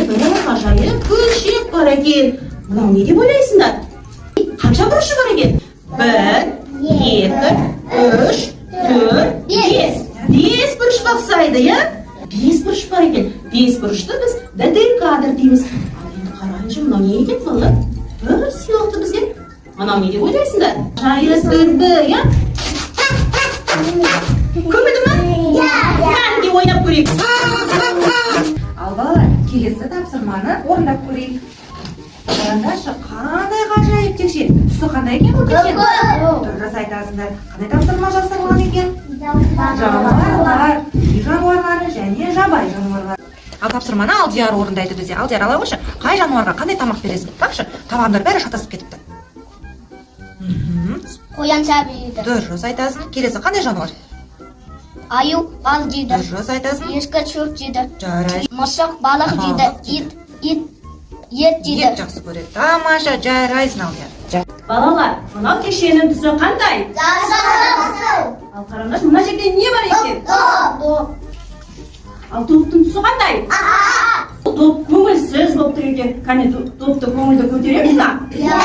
бір ғажайып гүлшек бар екен. Мынау не деп ойлайсыңдар? Қанша бұрышы бар екен? Бір, екі, үш, төрт, бес. Бес бұрышқа ұқсайды, иә? Бес бұрыш бар екен. Бес бұрышты біз додекадр дейміз. Ал енді қарайыншы, мынау не екен, балалар? Бір сыйлықты бізге. Мынау не деп ойлайсыңдар? Ғажайып дүрбі, иә? Көмеді ма? Иә. Кәдімгідей ойнап көрейік. Ал, балалар, келесі тапсырманы орындап көрейік. Қараңдаршы, қандай ғажайып текше! Түсі қандай екен бұл текшенің? Дұрыс айтасыңдар. Қандай тапсырма жасалған екен? Жануарлар, үй жануарлары және жабайы жануарлар. Ал тапсырманы Алдияр орындайды бізде. Алдияр, ала қойшы. Қай жануарға қандай тамақ бересің? Тапшы, табағымдар бәрі шатасып кетіпті. Қоян сәбіз жейді. Дұрыс айтасың. Келесі қандай жануар? Аю бал жейді. Дұрыс айтасың. Ешкі шөп жейді. Жарайсың. Мысық балық жейді. Балық. Ит ет жейді. Ет жақсы көреді. Тамаша, жарайсың, Алдияр. Балалар, мынау текшенің түсі қандай? Жасыл. Ал қараңдаршы, мына жерде не бар екен? Доп. Ал доптың түсі қандай? Доп көңілсіз болып тұр екен. Кәне, допты көңілді көтереміз ба? Иә.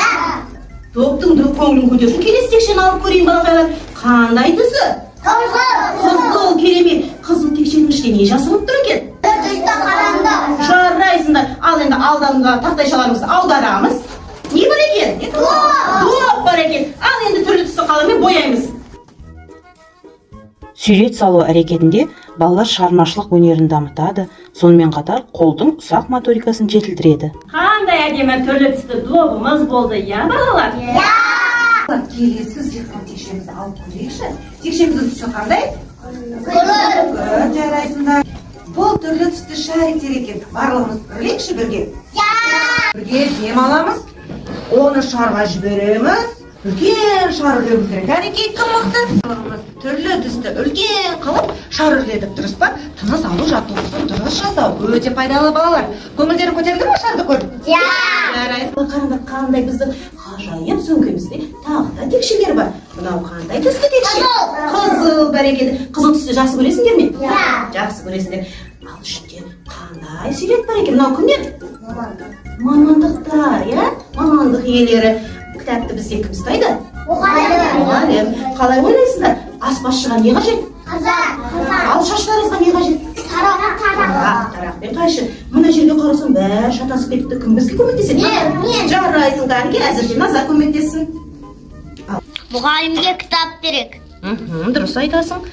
Доптың көңілін көтеру үшін келесі текшені алып көрейін, балақайлар. Қандай түсі? Қызыл. Қызыл, керемет. Қызыл текшенің ішінде не жасырынып тұр екен? Түсті қараңдар. Жарайсыңдар. Ал енді алдыңғы тақтайшаларымызды аударамыз. Не бар екен? Доп бар екен. Ал енді түрлі түсті қаламмен бояймыз. Сурет салу әрекетінде балалар шығармашылық өнерін дамытады, сонымен қатар қолдың ұсақ моторикасын жетілдіреді. Қандай әдемі түрлі түсті добымыз болды, иә, балалар? Келесі сиқырлы текшемізді алып көрейікші. Текшеміздің түсі қандай? Көк. Күн, жарайсыңдар. Бұл түрлі түсті шариктер екен. Барлығымыз үрлейікші бірге. Бірге дем аламыз. Оны шарға жібереміз. Үлкен шар үрлеуіміз керек. Кәнекей, кім мықты? Барлығымыз түрлі түсті үлкен қылып шар үрледік, дұрыс па? Тыныс алу жаттығусын дұрыс жасау өте пайдалы, балалар. Көңілдерің көтерілді ме шарды көріп? Иә. Жарайсың. Қараңдар, қандай біздің ғажайып сөмкемізде тағы да текшелер бар. Мынау қандай түсті текше? Қызыл, бәрекелді. Қызыл түсті жақсы көресіңдер ме? Иә. Жақсы көресіңдер. Ал ішінде қандай сурет бар екен? Мынау кімдер? Мамандықтар, иә? Мамандық иелері. Кітапты бізде кім ұстайды? Мұғалім. Мұғалім. Қалай ойлайсыңдар? Аспазшыға не қажет? Қазан. Қазан. Ал шаштаразға не қажет? Тарақ. Тарақ. Тарақ, тарақ пен қайшы. Мына жерге қарасам, бәрі шатасып кетіпті. Кім бізге көмектеседі? Мен. Жарайсың, кәнекей, әзірше Назар көмектессін. Мұғалімге кітап керек. Дұрыс айтасың.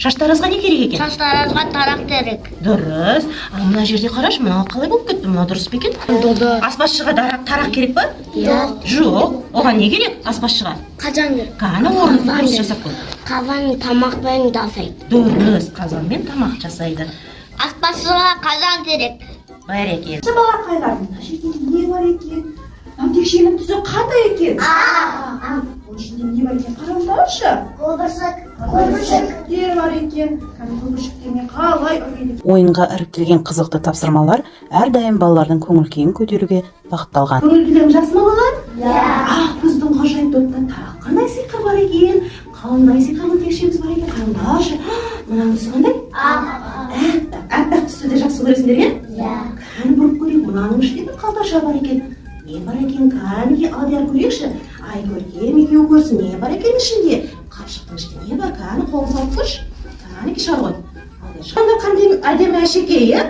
Шаштаразға не керек екен? Шаштаразға тарақ керек. Дұрыс. Ал мына жерде қарашы, мынау қалай болып кетті? Мынау дұрыс па екен? Аспазшыға тарақ керек па? Иә. Жоқ. Оған не керек аспазшыға? Қазан керек. Кәні, орнын дұрыс жасап қой. Қазан тамақпен жасайды. Дұрыс, қазанмен тамақ жасайды. Аспазшыға қазан керек. Бәрекелді. Балақайлар, мына жерде не бар екен? Мынау текшенің түсі қандай екен? Оның ішінде не бар екен, қараңдаршы. Көбіршік. Көбіршіктер бар екен. Кәдімгі көбіршіктермен қалай үрлейді? Ойынға іріктелген қызықты тапсырмалар әрдайым балалардың көңіл күйін көтеруге бағытталған. Көңіл күйлерің жақсы ма, балалар? Иә. Ақ, біздің ғажайып допта тағы қандай сиқыр бар екен? Қандай сиқырлы текшеміз бар екен? Қараңдаршы, мынаның түсі қандай? Аппақ, аппақ түсті де жақсы көресіңдер, иә? Иә. Кәні, бұрып көрейік, мынаның ішінде бір қалташа бар екен. Не бар екен? Кәнекей, Алдияр, көрейікші. Айкөркем екеуі көрсін, не бар екен ішінде? Қапшықтың ішінде не бар? Кәні, қолын салып көрші. Кәнекей, шығар ғой. Алдияр, шығар. Қандай әдемі әшекей, иә?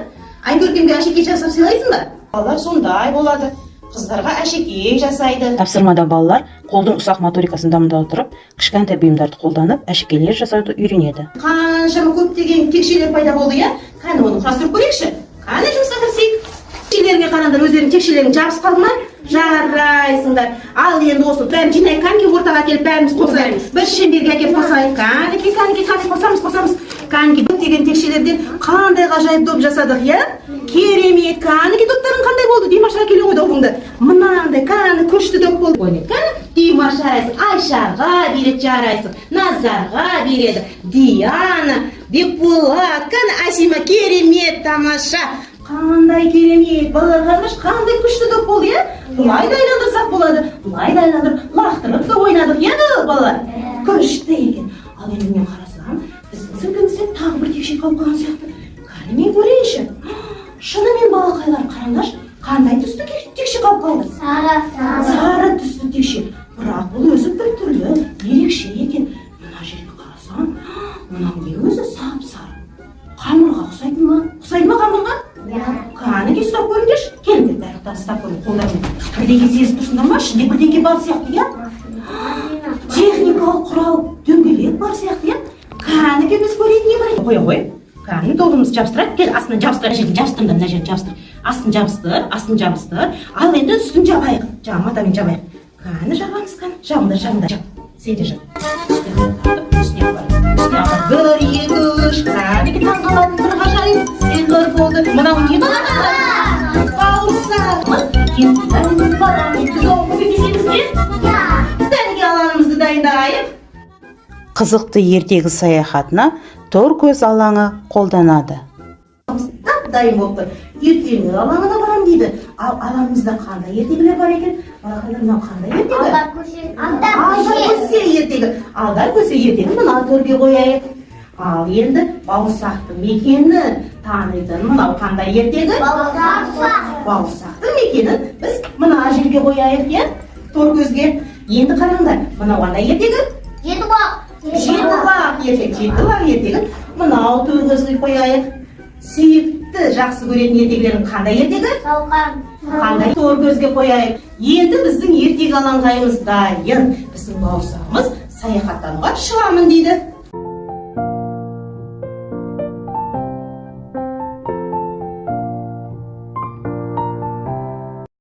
Айкөркемге әшекей жасап сыйлайсың ба? Балалар сондай болады. Қыздарға әшекей жасайды. Тапсырмада балалар қолдың ұсақ моторикасын дамыта отырып, кішкентай бұйымдарды қолданып, әшекейлер жасауды үйренеді. Қаншама көптеген текшелер пайда болды, иә? Кәні, оны құрастырып көрейікші. Кәні, жұмысқа кірісейік. Текшелеріңе қараңдар, өздерің текшелерің жабысып қалды ма? Жарайсыңдар. Ал енді осы бәрін жинайық, кәнекей, ортаға әкеліп бәріміз қосайық. Бір шеңберге әкеліп қосайық. Кәнекей, кәнекей, кәне, қосамыз, қосамыз. Кәнекей, көптеген текшелерден қандай ғажайып доп жасадық, иә? Керемет. Кәнекей, доптарың қандай болды? Димашқа келе ғой добыңды. Мынандай, кәні, күшті доп болды. Ойнайды. Кәні, Димаш, жарайсың. Айшаға береді, жарайсың. Назарға береді. Диана, Бекболат, кәні, Асима, керемет, тамаша. Қандай керемет, балалар, қараңдаршы, қандай күшті доп болды, иә? Былай да айландырсақ болады, былай да айландырып, лақтырып та ойнадық, иә, балалар? Күшті екен. Ал енді мен қарасам, біздің сөмкемізде тағы бір текше қалып қалған сияқты. Кәні, мен көрейінші. Шынымен, балақайлар, қараңдаршы. Қараңдаршы, қандай түсті текше қалып қалды? Сары. Сары. Сары түсті текше. Бірақ бұл өзі бір түрлі, ерекше екен. Мына жерге қарасаң, мынау не өзі сап сары? Қамырға ұқсайтын ма? Ұқсайды ма қамырға? Кәнекей, ұстап көріңдерші. Келіңдер, барлықтары ұстап көріңдер қолдарымен. Бірдеңе сезіп тұрсыңдар ма? Ішінде бірдеңе бар сияқты, иә? Техникалық құрал, дөңгелек бар сияқты, иә? Кәнекей, біз көрейік, не бар. Қоя ғой. Кәне, тобымызды жабыстырайық. Кел, астына жабыстыр, мына жерін жабыстырыңдар, мына жерін жабыстыр. Астын жабыстыр, астын жабыстыр. Ал енді үстін жабайық. Жаңа матамен жабайық. Кәні, жабамыз, кәні. Жабыңдар, жабыңдар. Жап. Сен де жап. Үстіне апар, үстіне апар. Бір, екі, үш. Кәнекей, таңғалатын бір ғажайып сиқыр болды. Мынау не, балалар? Бауырсақ. Біз оған көмектесеміз бе? Дәнге алаңымызды дайындайық. Қызықты ертегі саяхатына торкөз алаңы қолданады. Тап дайын болып тұр. Ертеңгі алаңына барамын дейді. Ал алаңымызда қандай ертегілер бар екен, балақайлар? Мынау қандай ертегі? Алдар көсе. Алдар Алдар көсе. көсе ертегі. Алдар көсе ертегін мына төрге қояйық. Ал енді бауырсақты мекені танитын мынау қандай ертегі? Бауырсақ. Бауырсақтың мекенін біз мына жерге қояйық, иә, торкөзге. Енді қараңдар, мынау қандай ертегі? Жеті құлақ. Жеті құлақ ертегі. Жеті құлақ ертегін мынау төркөзге қояйық. Сүйікті, жақсы көретін ертегілерің қандай ертегі? Шалқан. Қандай? Торкөзге қояйық. Енді біздің ертегі алаңқайымыз дайын. Біздің бауырсағымыз саяхаттануға шығамын дейді.